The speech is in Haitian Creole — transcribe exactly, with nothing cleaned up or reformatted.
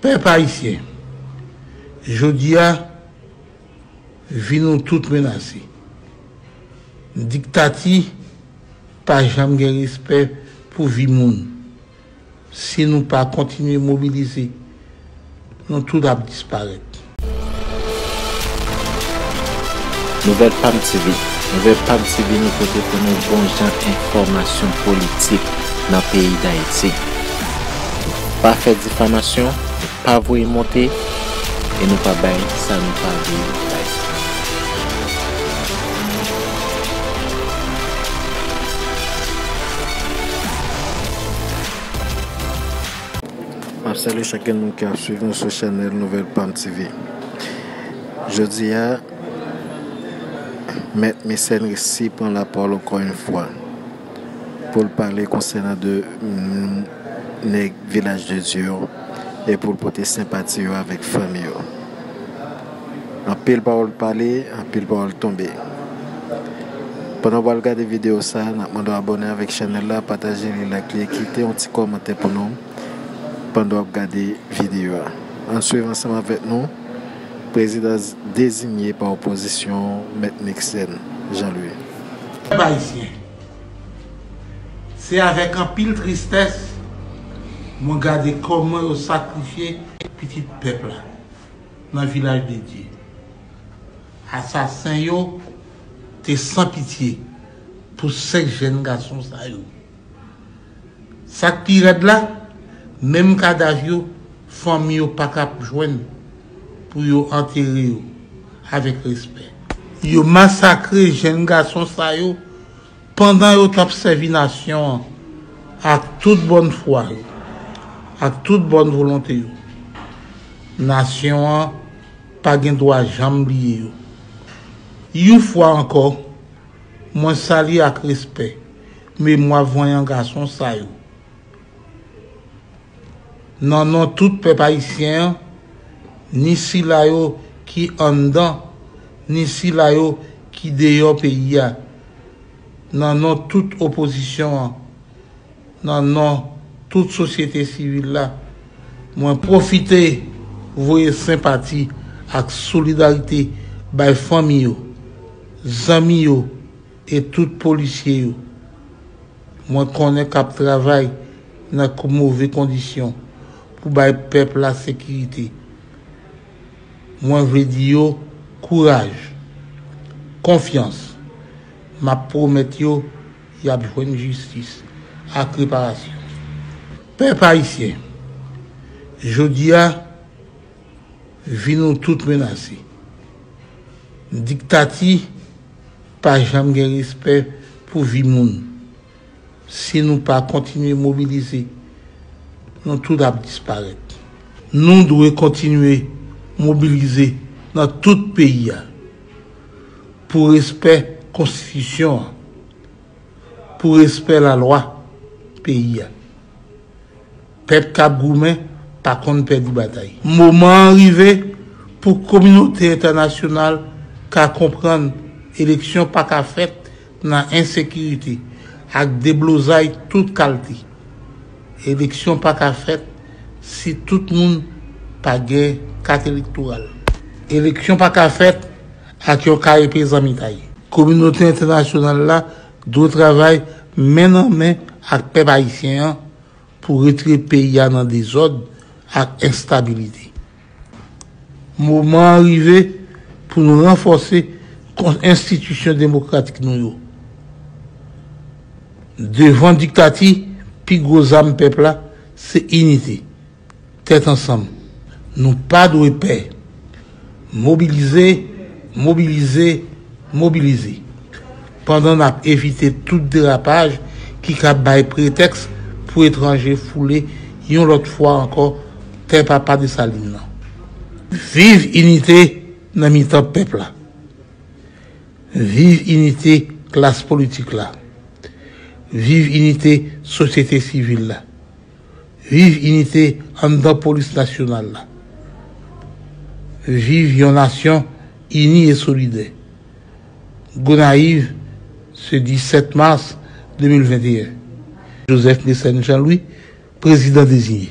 Pèp ayisyen, jodi a, vi nou tout menase. Diktati pa janm gen respè pou vi moun. Si nou pa kontinye mobilize, nou tout ap disparèt. Nouvèl Pam T V. Nouvèl Pam T V nou pote pou nou bon jan enfòmasyon politik nan peyi Dayiti. Nou pa fè difamasyon, nou pa voye monte, e nou pa bay sa nou pa vle bay. M ap salye chak grenn moun k ap swiv nou sou chanèl Nouvèl Pam T V. Jodi a, Mèt Mecène resi pran lapawòl ankò yon fwa pou l pale konsènan de, mm, nèg Vilaj de Dye yo e pou l pote senpati yo avèk fanmi yo. Anpil pawòl pale, anpil pawòl tonbe. Pandan w pral gade videyo sa a, n ap mande w abòne avèk chanèl la, pataje li, like li, e kite yon ti kòmantè pou nou pandan w ap gade videyo a. Ann swiv ansanm avèk nou prezidan deziye pa opozisyon, Mèt Mecène Jean Louis. Pèp ayisyen, se avèk anpil tristès mwen gade kòman yo sakrifye pitit pèp la nan Vilaj de Dye. Asasen yo te san pitye pou senk jèn gason sa yo. Sa k pi rèd la, menm kadav yo, fanmi yo pa ka jwenn pou yo antere yo avèk respè. Yo masakre jèn gason sa yo pandan yo t ap sèvi nasyon an ak tout bòn fwa yo, ak tout bòn volonte yo. Nasyon an pa gen dwa janm bliye yo. Yon fwa ankò, mwen salye ak respè memwa vanyan gason sa yo. Nan non tout pèp ayisyen an, ni sila yo ki anndan, ni sila yo ki deyò peyi a, nan non tout opozisyon an, nan non tout sosyete sivil la, mwen pwofite voye senpati ak solidarite bay fanmi yo, zanmi yo e tout polisye yo mwen konnen k ap travay nan ko-, move kondisyon pou bay pèp la sekirite. Mwen vle di yo kouraj, konfyans. M ap pwomèt yo y ap jwenn jistis ak reparasyon. Pèp ayisyen, jodi a, vi nou tout menase. Diktati pa janm gen respè pou vi moun. Si nou pa kontinye mobilize, nou tout ap disparèt. Nou dwe kontinye mobilize nan tout peyi a pou respè konstitisyon an, pou respè lalwa peyi a. Pèp k ap goumen pa konn pèdi batay. Moman an rive pou kominote entènasyonal ka konprann eleksyon pa ka fèt nan ensekirite ak deblozay tout kalte. Eleksyon pa ka fèt si tout moun pa gen kat elektoral. Eleksyon pa ka fèt ak yon karepe zanmitay. Kominote entènasyonal la dwe travay men nan men ak pèp ayisyen an pou retire peyi a nan dezòd ak enstabilite. Moman an rive pou nou ranfòse kon-, enstitisyon demokratik nou yo. Devan diktati, pi gwo zam pèp la se inite. Tèt ansanm. Nou pa dwe pè. Mobilize, mobilize, mobilize. Pandan n ap evite tout derapaj ki ka bay pretèks pou etranje foule yon lòt fwa ankò tè Papa Desalin nan. Viv inite nan mitan pèp la. Viv inite klas politik la. Viv inite sosyete sivil la. Viv inite anndan polis nasyonal la. Viv yon nasyon ini e solidè. Gonayiv, se disèt mas de mil venteyen. Joseph Mecène Jean Louis, prezidan deziye.